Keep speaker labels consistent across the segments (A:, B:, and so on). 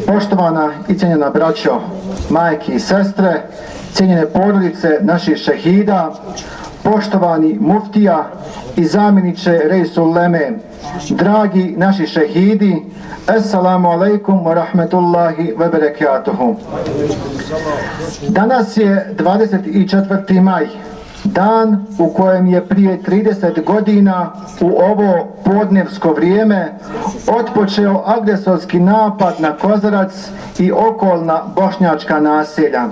A: Poštovana i cijenjena braćo, majke i sestre, cijenjene porodice naših šehida, poštovani muftija i zamjeniče Reisul Leme, dragi naši šehidi, assalamu alaikum wa rahmetullahi wa barakatuhu. Danas je 24. maj, dan u kojem je prije 30 godina u ovo podnevsko vrijeme otpočeo agresorski napad na Kozarac i okolna bošnjačka naselja.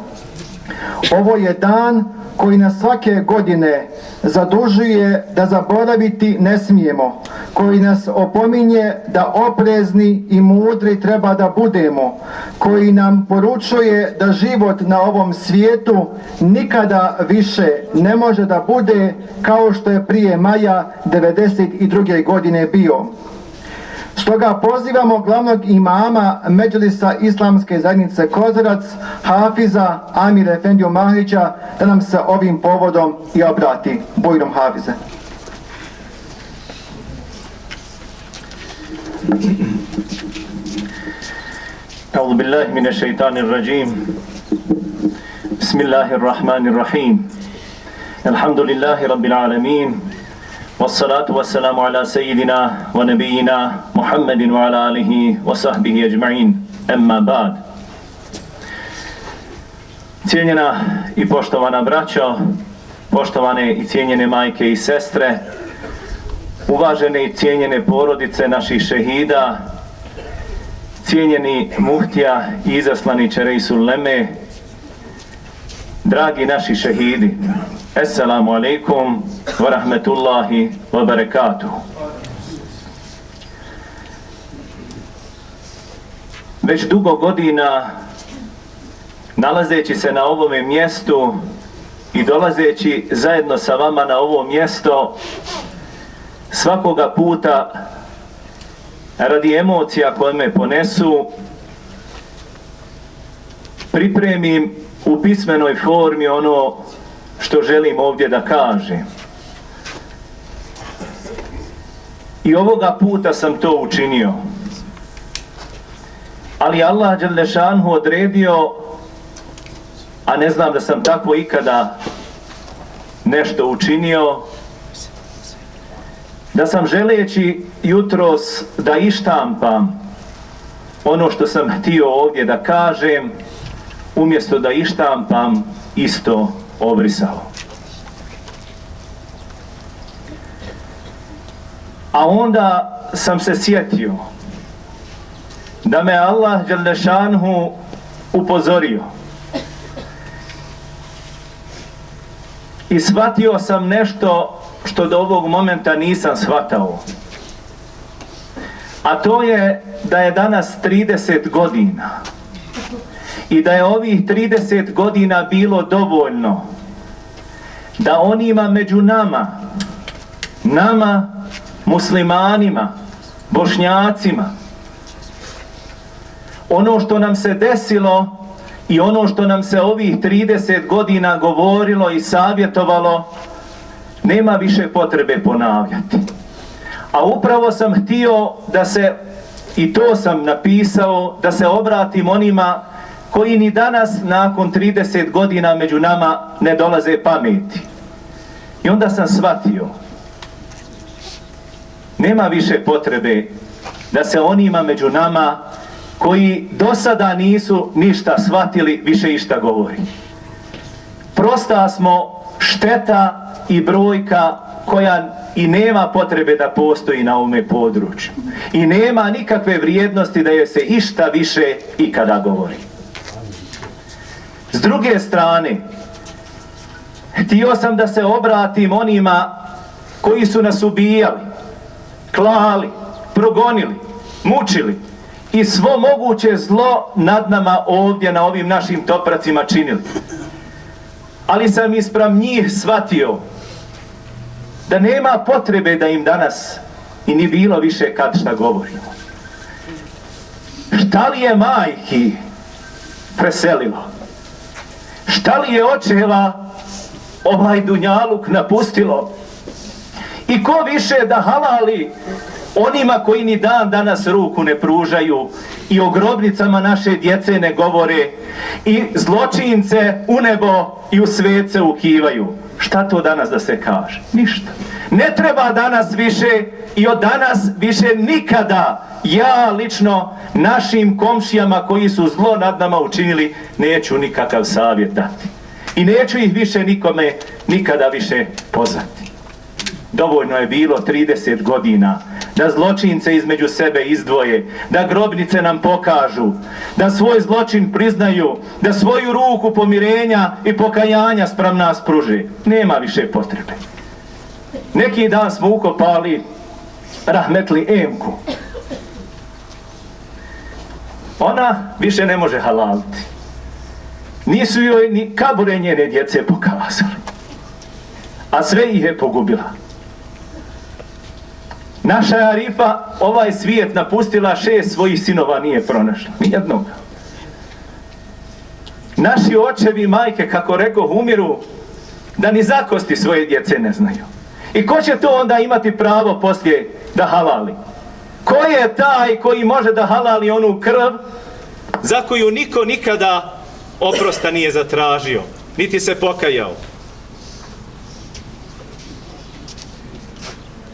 A: Ovo je dan koji nas svake godine zadužuje da zaboraviti ne smijemo, koji nas opominje da oprezni i mudri treba da budemo, koji nam poručuje da život na ovom svijetu nikada više ne može da bude kao što je prije maja 1992. godine bio. Stoga pozivamo glavnog imama Medžlisa Islamske zajednice Kozarac, Hafiza Amira Efendiju Mahića, da nam se ovim povodom i obrati. Bujrom Hafize.
B: أعوذ بالله من الشيطان الرجيم بسم الله الرحمن الرحيم الحمد لله رب العالمين والصلاة والسلام على سيدنا ونبينا محمد وعلى آله وصحبه أجمعين أما بعد. Cijenjena i poštovana braćo, poštovane i cijenjene majke i sestre, uvažene i cijenjene porodice naših šehida, cijenjeni muftija i izaslaniče Reisul Leme, dragi naši šehidi, assalamu alaikum wa rahmetullahi wa barakatuhu. Već dugo godina, nalazeći se na ovome mjestu i dolazeći zajedno sa vama na ovo mjesto, svakoga puta radi emocija koje me ponesu, pripremim u pismenoj formi ono što želim ovdje da kažem. I ovoga puta sam to učinio. Ali Allah dželle šanhu odredio, a ne znam da sam tako ikada nešto učinio, da sam želeći jutros da ištampam ono što sam htio ovdje da kažem, umjesto da ištampam, isto obrisao. A onda sam se sjetio da me Allah dželle šanhu upozorio. I shvatio sam nešto što do ovog momenta nisam shvatao. A to je da je danas 30 godina. I da je ovih 30 godina bilo dovoljno da onima među nama muslimanima, bošnjacima, ono što nam se desilo i ono što nam se ovih 30 godina govorilo i savjetovalo, nema više potrebe ponavljati. A upravo sam htio da se, i to sam napisao, da se obratim onima koji ni danas nakon 30 godina među nama ne dolaze pameti. I onda sam shvatio, nema više potrebe da se onima među nama koji do sada nisu ništa shvatili više išta govori. Prosta smo šteta i brojka koja i nema potrebe da postoji na ovome području. I nema nikakve vrijednosti da joj se išta više ikada govori. S druge strane, htio sam da se obratim onima koji su nas ubijali, klali, progonili, mučili i svo moguće zlo nad nama ovdje na ovim našim topracima činili. Ali sam ispram njih shvatio da nema potrebe da im danas i ni bilo više kad šta govorimo. Šta li je majki preselilo? Šta li je očeva ovaj dunjaluk napustilo? I ko više da halali onima koji ni dan danas ruku ne pružaju i o grobnicama naše djece ne govore i zločince u nebo i u svece ukivaju? Šta to danas da se kaže? Ništa. Ne treba danas više i od danas više nikada ja lično našim komšijama koji su zlo nad nama učinili neću nikakav savjet dati. I neću ih više nikome nikada više pozvati. dovoljno je bilo 30 godina da zločince između sebe izdvoje, da grobnice nam pokažu, da svoj zločin priznaju, da svoju ruku pomirenja i pokajanja spram nas pruže. Nema više potrebe. Neki dan smo ukopali rahmetli Emku. Ona više ne može halaliti. Nisu joj ni kabure njene djece pokazali. A sve ih je pogubila. Naša Arifa ovaj svijet napustila, 6 svojih sinova nije pronašla. Nijednog. Naši očevi i majke, kako rekoh, umiru da ni za kosti svoje djece ne znaju. I ko će to onda imati pravo poslije da halali? Ko je taj koji može da halali onu krv za koju niko nikada oprosta nije zatražio, niti se pokajao?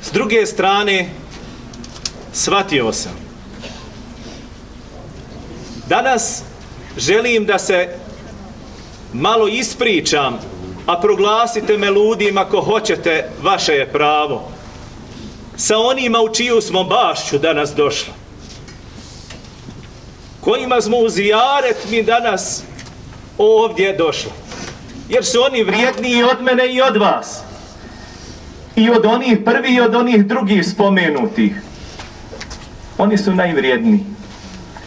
B: S druge strane, shvatio sam. Danas želim da se malo ispričam, a proglasite me ludim ako hoćete, vaše je pravo, sa onima u čiju smo bašću danas došli, kojima smo u zijaret mi danas ovdje došli, jer su oni vrijedniji od mene i od vas, i od onih prvi i od onih drugih spomenutih. Oni su najvrijedniji.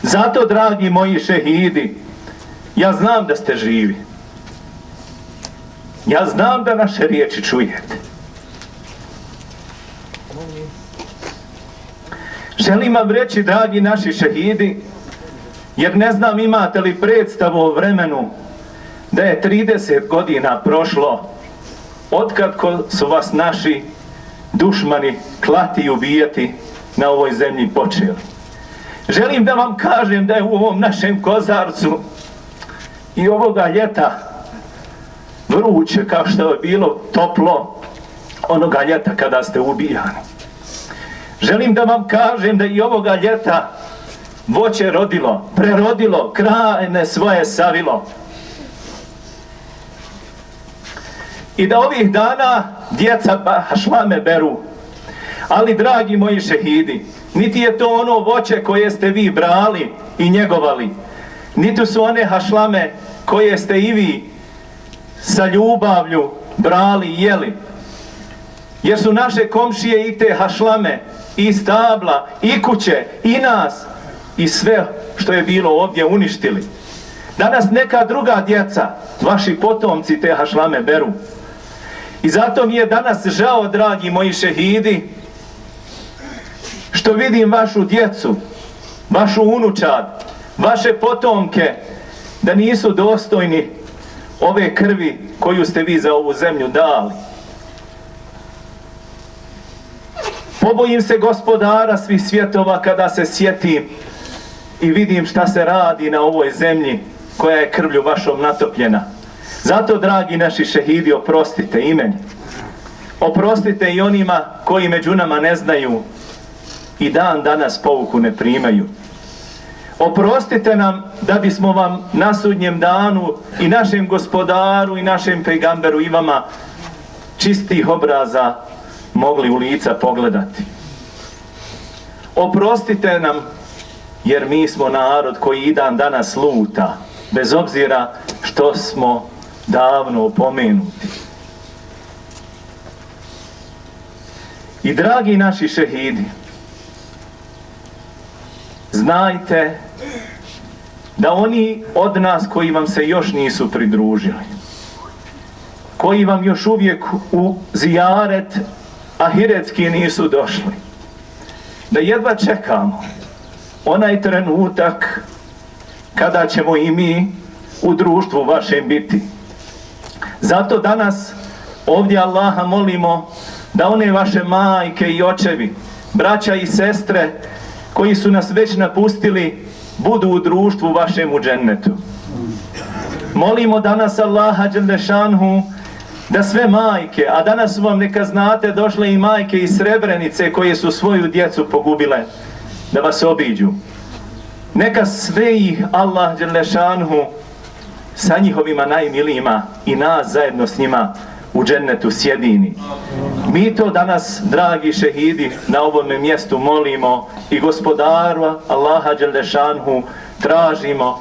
B: Zato, dragi moji šehidi, ja znam da ste živi. Ja znam da naše riječi čujete. Želim vam reći, dragi naši šehidi, jer ne znam imate li predstavu o vremenu da je 30 godina prošlo otkad su vas naši dušmani klati i ubijati na ovoj zemlji počeli. Želim da vam kažem da je u ovom našem Kozarcu i ovoga ljeta vruće kao što je bilo toplo onoga ljeta kada ste ubijani. Želim da vam kažem da i ovoga ljeta voće rodilo, prerodilo, krajine svoje savilo. I da ovih dana djeca hašlame beru. Ali, dragi moji šehidi, niti je to ono voće koje ste vi brali i njegovali, niti su one hašlame koje ste i vi sa ljubavlju brali i jeli. Jer su naše komšije i te hašlame, i stabla, i kuće, i nas, i sve što je bilo ovdje uništili. Danas neka druga djeca, vaši potomci, te hašlame beru. I zato mi je danas žao, dragi moji šehidi, što vidim vašu djecu, vašu unučad, vaše potomke, da nisu dostojni ove krvi koju ste vi za ovu zemlju dali. Pobojim se Gospodara svih svjetova kada se sjetim i vidim šta se radi na ovoj zemlji koja je krvlju vašom natopljena. Zato, dragi naši šehidi, oprostite i meni. Oprostite i onima koji među nama ne znaju i dan danas pouku ne primaju. Oprostite nam da bismo vam na sudnjem danu i našem Gospodaru i našem pejgamberu i vama čistih obraza mogli u lica pogledati. Oprostite nam jer mi smo narod koji i dan danas luta, bez obzira što smo davno opomenuti. I, dragi naši šehidi, znajte da oni od nas koji vam se još nisu pridružili, koji vam još uvijek u zijaret ahiretski nisu došli, da jedva čekamo onaj trenutak kada ćemo i mi u društvu vašem biti. Zato danas ovdje Allaha molimo da one vaše majke i očevi, braća i sestre koji su nas već napustili, budu u društvu vašem u džennetu. Molimo danas Allaha dželešanhu da sve majke, a danas su vam, neka znate, došle i majke iz Srebrenice koje su svoju djecu pogubile, da vas obiđu. Neka sve ih Allah dželešanhu sa njihovima najmilijima i nas zajedno s njima u džennetu sjedini. Mi to danas, dragi šehidi, na ovome mjestu molimo i gospodara Allaha Đelešanhu tražimo,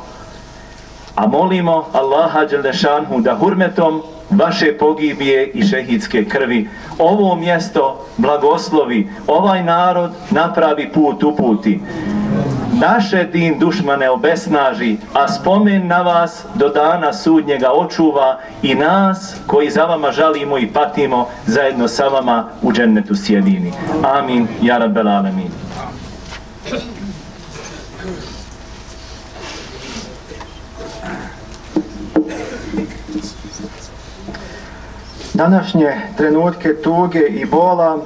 B: a molimo Allaha Đelešanhu da hurmetom vaše pogibije i šehidske krvi ovo mjesto blagoslovi, ovaj narod napravi put uputi. Naše din dušmane obesnaži, a spomen na vas do dana sudnjega očuva i nas koji za vama žalimo i patimo zajedno sa vama u džennetu sjedini. Amin, ja rabbel alemin.
A: Današnje trenutke tuge i bola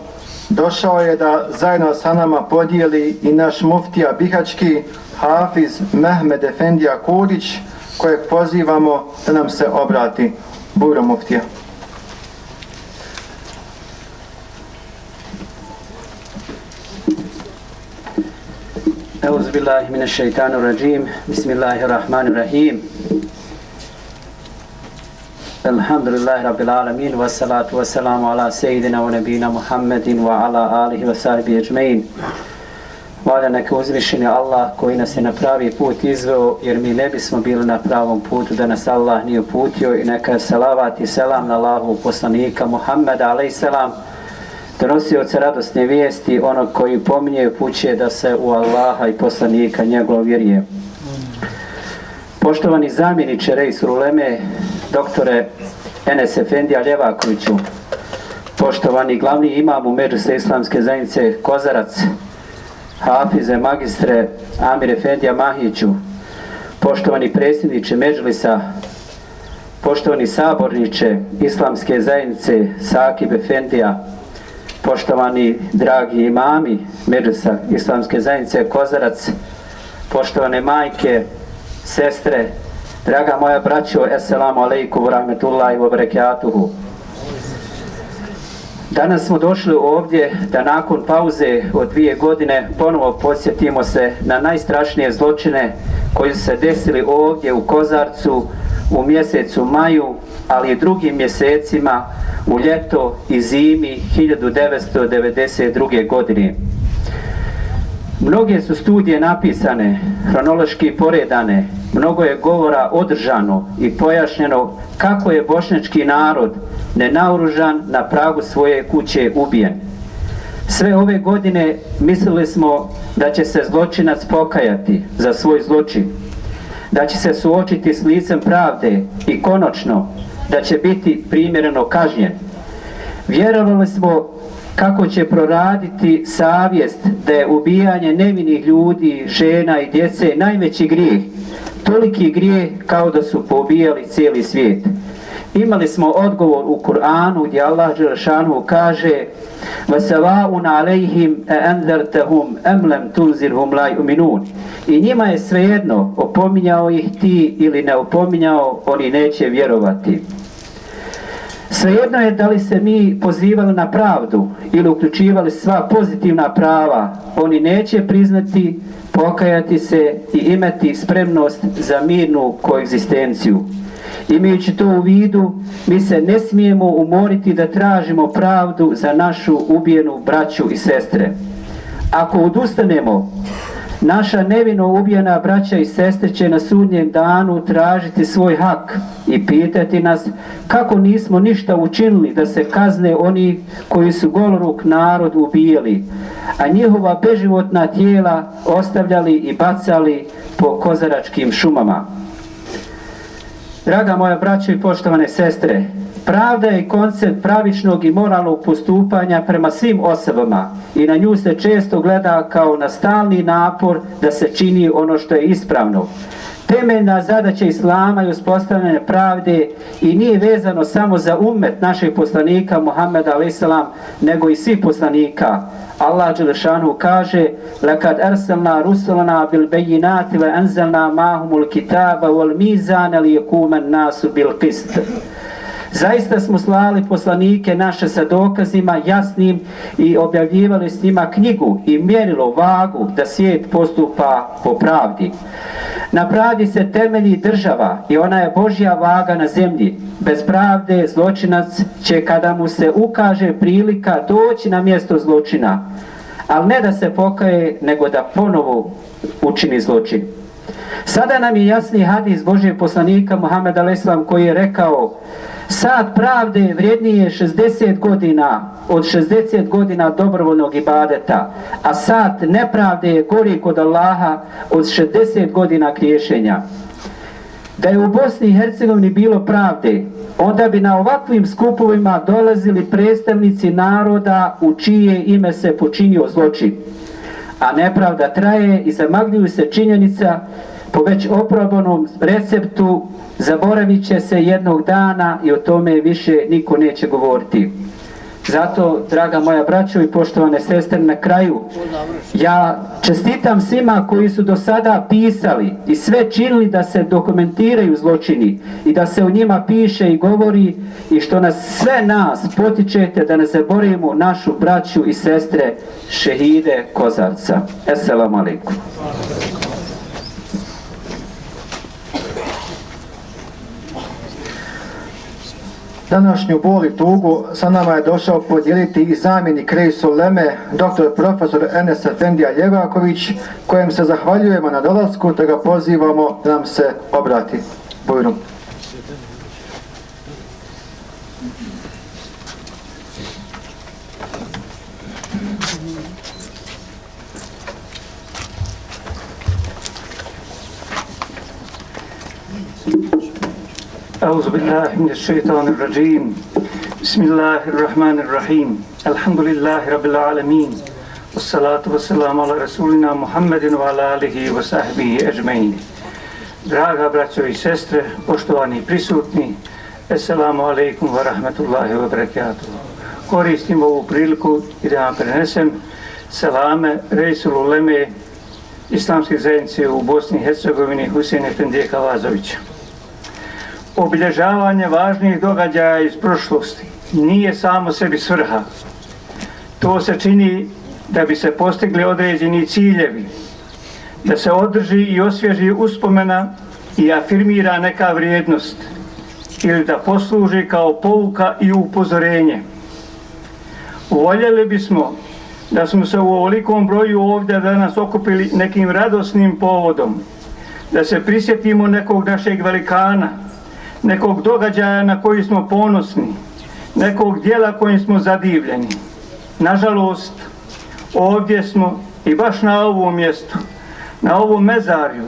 A: došao je da zajedno sa nama podijeli i naš muftija Bihaćki, Hafiz Mehmed Efendija Kudić, kojeg pozivamo da nam se obrati. Bujro muftija.
C: Euzu billahi mineşşeytanirracim. Bismillahirrahmanirrahim. Elhamdülillahi Rabbil alemin. Ve salatu ve selamu ala seyyidina ve nebina Muhammedin ve ala alihi ve sahbihi ecmein. Valja neka uzvišeni Allah koji nas je na pravi put izveo, jer mi ne bismo bili na pravom putu da nas Allah nije uputio, i neka je salavat i selam na Allahu poslanika Muhammeda a.s. donosioca radosne vijesti, onog koji pominje i upućuje da se u Allaha i poslanika njegov vjeruje. Poštovani zamjeniče Reisul Uleme, doktore Enes Efendija Ljevakoviću, poštovani glavni imam u Medžlisa Islamske zajednice Kozarac, Hafize magistre Amir Efendija Mahiću, poštovani predsjedniče Medžlisa, poštovani saborniče Islamske zajednice Sakib Efendija, poštovani dragi imami Medžlisa Islamske zajednice Kozarac, poštovane majke, sestre, draga moja braćo, assalamu alaikum wa rahmetullahi wa barakatuhu. Danas smo došli ovdje da nakon pauze od 2 godine ponovo podsjetimo se na najstrašnije zločine koji su se desili ovdje u Kozarcu u mjesecu maju, ali i drugim mjesecima u ljeto i zimi 1992. godine. Mnoge su studije napisane, hronološki poredane, mnogo je govora održano i pojašnjeno kako je bošnjački narod nenaoružan na pragu svoje kuće ubijen. Sve ove godine mislili smo da će se zločinac pokajati za svoj zločin, da će se suočiti s licem pravde i konačno da će biti primjereno kažnjen. Vjerovali smo kako će proraditi savjest da je ubijanje nevinih ljudi, žena i djece najveći grijeh, toliki grijeh kao da su pobijali cijeli svijet. Imali smo odgovor u Kur'anu gdje Allah dželešanu kaže: وَسَوَاءٌ عَلَيْهِمْ أَأَنذَرْتَهُمْ أَمْ لَمْ تُنذِرْهُمْ لَا يُؤْمِنُونَ. I njima je svejedno, opominjao ih ti ili ne opominjao, oni neće vjerovati. Svejedno je da li se mi pozivali na pravdu ili uključivali sva pozitivna prava, oni neće priznati, pokajati se i imati spremnost za mirnu koegzistenciju. Imajući to u vidu, mi se ne smijemo umoriti da tražimo pravdu za našu ubijenu braću i sestre. Ako odustanemo, naša nevino ubijena braća i sestre će na sudnjem danu tražiti svoj hak i pitati nas kako nismo ništa učinili da se kazne oni koji su goloruk narod ubijali, a njihova beživotna tijela ostavljali i bacali po kozaračkim šumama. Draga moja braćo i poštovane sestre, pravda je koncept pravičnog i moralnog postupanja prema svim osobama i na nju se često gleda kao na stalni napor da se čini ono što je ispravno. Temeljna zadaća Islama je uspostavljanje pravde i nije vezano samo za ummet našeg poslanika Muhammeda a.s. nego i svih poslanika. Allah dželešanu kaže: "Lekad arsalna rusulana bil bejinati ve anzalna mahumul kitaba wal mizana liyakuma nasu bil qist." Zaista smo slali poslanike naše sa dokazima jasnim i objavljivali s njima knjigu i mjerilo, vagu da svijet postupa po pravdi. Na pravdi se temelji država i ona je Božja vaga na zemlji. Bez pravde zločinac će, kada mu se ukaže prilika, doći na mjesto zločina, ali ne da se pokaje, nego da ponovo učini zločin. Sada nam je jasni hadis Božjeg poslanika Muhameda a.s. koji je rekao: sat pravde vrijedniji je 60 godina od 60 godina dobrovoljnog ibadeta, a sat nepravde je gori kod Allaha od 60 godina griješenja. Da je u Bosni i Hercegovini bilo pravde, onda bi na ovakvim skupovima dolazili predstavnici naroda u čije ime se počinio zločin. A nepravda traje i zamagljuju se činjenica po već oprobanom receptu, zaboravit će se jednog dana i o tome više niko neće govoriti. Zato, draga moja braćo i poštovane sestre, na kraju ja čestitam svima koji su do sada pisali i sve činili da se dokumentiraju zločini i da se o njima piše i govori, i što sve nas potičete da ne zaboravimo našu braću i sestre šehide Kozarca. Esselamu alaikum.
A: Današnju bol i tugu sa nama je došao podijeliti i zamjenik Reisul Uleme, dr. profesor Enes Efendija Ljevaković, kojem se zahvaljujemo na dolasku te ga pozivamo da nam se obrati. Bujrum.
D: أعوذ بالله من الشيطان الرجيم بسم الله الرحمن الرحيم الحمد لله رب العالمين والصلاة والسلام على رسولنا محمد وعلى آله وصحبه أجمعين. Draga braćo i sestre, poštovani prisutni, Esselamu alaikum wa rahmatullahi wa barakatuh. Koristim ovu priliku i da vam prenesem selame Reisul Uleme Islamske zajednice u Bosni i Hercegovini Husein Efendije Kavazovića. Obilježavanje važnih događaja iz prošlosti nije samo sebi svrha. To se čini da bi se postigli određeni ciljevi, da se održi i osvježi uspomena i afirmira neka vrijednost ili da posluži kao pouka i upozorenje. Voljeli bismo da smo se u ovolikom broju ovdje danas okupili nekim radosnim povodom, da se prisjetimo nekog našeg velikana, nekog događaja na koji smo ponosni, nekog dijela kojim smo zadivljeni. Nažalost, ovdje smo i baš na ovom mjestu, na ovom mezarju,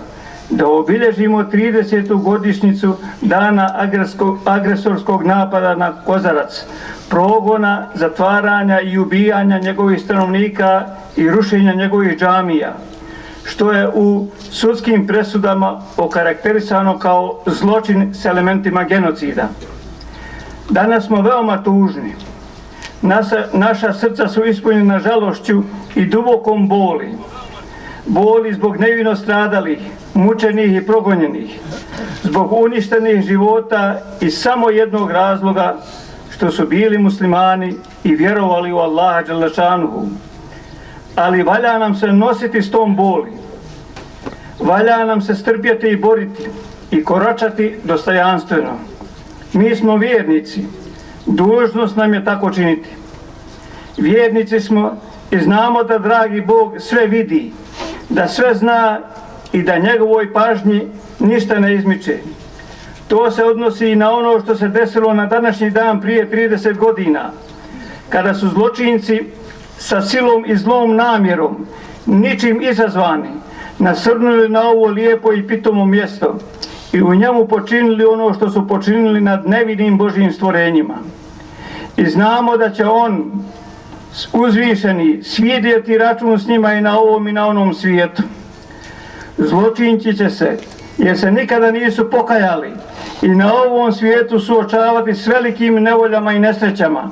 D: da obilježimo 30. godišnjicu dana agresorskog napada na Kozarac, progona, zatvaranja i ubijanja njegovih stanovnika i rušenja njegovih džamija, što je u sudskim presudama okarakterisano kao zločin s elementima genocida. Danas smo veoma tužni. Naša srca su ispunjena žalošću i dubokom boli. Boli zbog nevino stradalih, mučenih i progonjenih, zbog uništenih života iz samo jednog razloga, što su bili muslimani i vjerovali u Allaha dželle šanuhu. Ali valja nam se nositi s tom boli. Valja nam se strpjeti i boriti i koračati dostojanstveno. Mi smo vjernici, dužnost nam je tako činiti. Vjernici smo i znamo da dragi Bog sve vidi, da sve zna i da njegovoj pažnji ništa ne izmiče. To se odnosi i na ono što se desilo na današnji dan prije 30 godina, kada su zločinci sa silom i zlom namjerom, ničim izazvani, nasrnuli na ovo lijepo i pitomo mjesto i u njemu počinili ono što su počinili nad nevinim Božjim stvorenjima. I znamo da će on, uzvišeni, svidjeti račun s njima i na ovom i na onom svijetu. Zločinci će se, jer se nikada nisu pokajali, i na ovom svijetu suočavati s velikim nevoljama i nesrećama.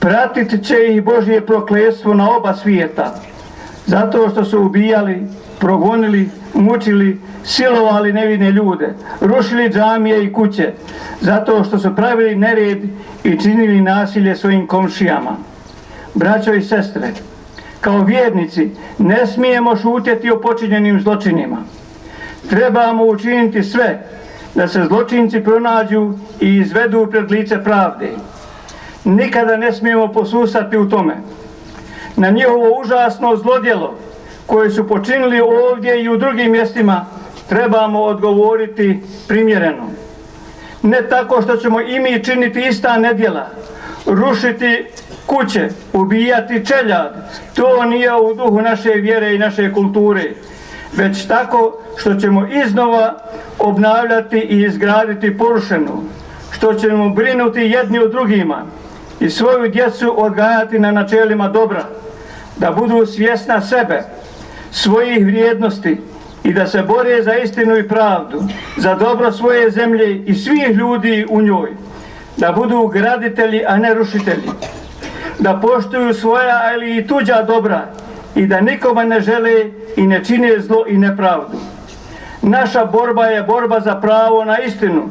D: Pratit će ih Božje prokletstvo na oba svijeta, zato što su ubijali, progonili, mučili, silovali nevine ljude, rušili džamije i kuće, zato što su pravili nered i činili nasilje svojim komšijama. Braćo i sestre, kao vjernici ne smijemo šutjeti o počinjenim zločinima. Trebamo učiniti sve da se zločinci pronađu i izvedu pred lice pravde. Nikada ne smijemo posusati u tome. Na njihovo užasno zlodjelo koje su počinili ovdje i u drugim mjestima trebamo odgovoriti primjereno. Ne tako što ćemo i mi činiti ista nedjela, rušiti kuće, ubijati čeljad, to nije u duhu naše vjere i naše kulture, već tako što ćemo iznova obnavljati i izgraditi porušenu, što ćemo brinuti jedni o drugima i svoju djecu odgajati na načelima dobra, da budu svjesna sebe, svojih vrijednosti i da se bore za istinu i pravdu, za dobro svoje zemlje i svih ljudi u njoj, da budu graditelji, a ne rušitelji, da poštuju svoja, ali i tuđa dobra i da nikome ne žele i ne čine zlo i nepravdu. Naša borba je borba za pravo na istinu,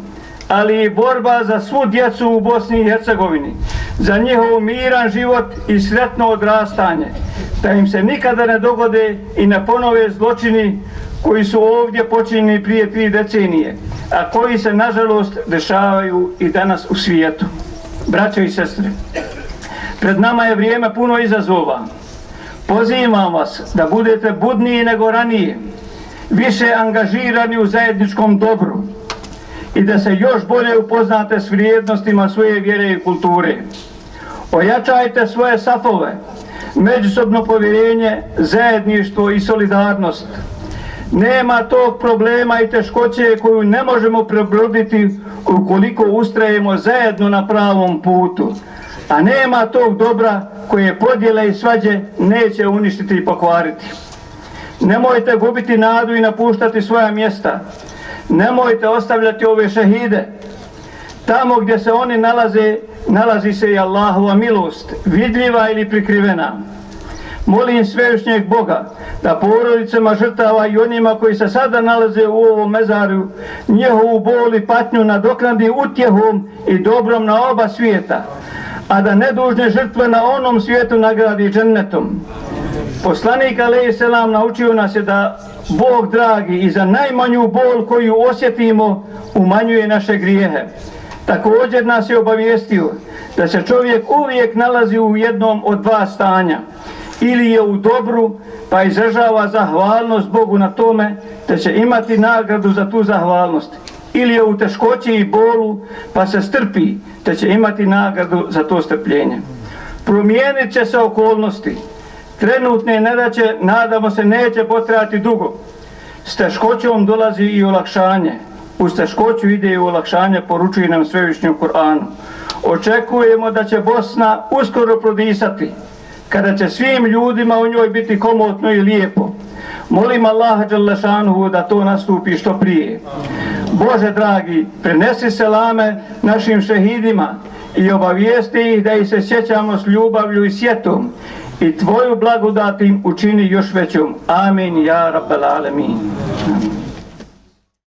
D: ali i borba za svu djecu u Bosni i Hercegovini, za njihov miran život i sretno odrastanje, da im se nikada ne dogode i ne ponove zločini koji su ovdje počinjeni prije 3 decenije, a koji se nažalost dešavaju i danas u svijetu. Braćo i sestre, pred nama je vrijeme puno izazova. Pozivam vas da budete budniji nego ranije, više angažirani u zajedničkom dobru i da se još bolje upoznate s vrijednostima svoje vjere i kulture. Ojačajte svoje safove, međusobno povjerenje, zajedništvo i solidarnost. Nema tog problema i teškoće koju ne možemo prebroditi ukoliko ustrajemo zajedno na pravom putu. A nema tog dobra koje podjele i svađe neće uništiti i pokvariti. Nemojte gubiti nadu i napuštati svoja mjesta. Nemojte ostavljati ove šehide. Tamo gdje se oni nalaze, nalazi se i Allahova milost, vidljiva ili prikrivena. Molim svevišnjeg Boga da porodicama žrtava i onima koji se sada nalaze u ovom mezaru njihovu bol i patnju nadoknadi utjehom i dobrom na oba svijeta, a da nedužne žrtve na onom svijetu nagradi džennetom. Poslanik alejhi selam naučio nas je da Bog dragi i za najmanju bol koju osjetimo umanjuje naše grijehe. Također nas je obavijestio da se čovjek uvijek nalazi u jednom od 2 stanja. Ili je u dobru pa izražava zahvalnost Bogu na tome te će imati nagradu za tu zahvalnost. Ili je u teškoći i bolu pa se strpi te će imati nagradu za to strpljenje. Promijenit će se okolnosti. Trenutne nedaće, nadamo se, neće potrajati dugo. S teškoćom dolazi i olakšanje. Uz teškoću ide i olakšanje, poručuje nam svevišnji u Kur'anu. Očekujemo da će Bosna uskoro prodisati, kada će svim ljudima u njoj biti komotno i lijepo. Molim Allaha dželle šanuhu da to nastupi što prije. Bože dragi, prenesi selame našim šehidima i obavijesti ih da ih se sjećamo s ljubavlju i sjetom i tvoju blagodat im učini još većom. Amin, ja rabbel alemin.